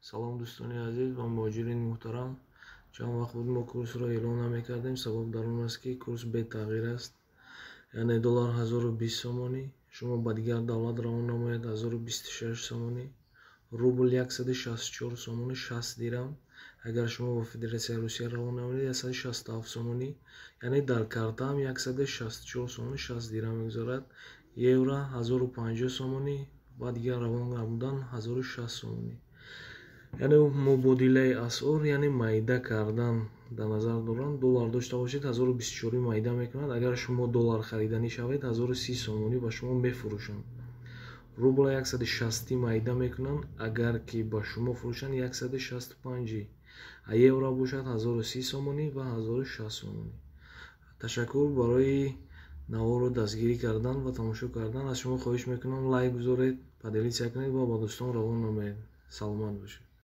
Салом, дӯстони азиз ва муҳоҷирини муҳтарам. Чанд вақт буд, мо курсро эълон намекардем. Сабаб дар он аст, ки курс бетағйир аст, яъне доллар 1020 сомонӣ, шумо ба дигар давлат равон намояд, 1026 сомонӣ, рубл 164 сомонӣ 60 дирам, агар шумо ба Федератсияи Русия равон намоед, 167 сомонӣ, яъне дар картаам 164 сомонӣ 60 дирам мегузарад. Евро 1050 сомонӣ ва дигар равон намудан 1060 сомонӣ. Яъне мубодилаи асъор, яъне майда кардан дар назар доранд. Доллар дошта бошед, 1024 майда мекунад. Агар шумо доллар хариданӣ шавед, 1030 сомонӣ ба шумо мефурӯшанд. Рубла 160 майда мекунанд, агар ки ба шумо фурӯшанд, 165. А евро бошад, 1030 сомонӣ ва 1060 сомонӣ. Ташаккур барои наворро дастгирӣ кардан ва тамошо кардан. Аз шумо хоҳиш мекунам, лайк гузоред, поделиться кунед ва ба дӯстон равон намоед. Саломат бошед.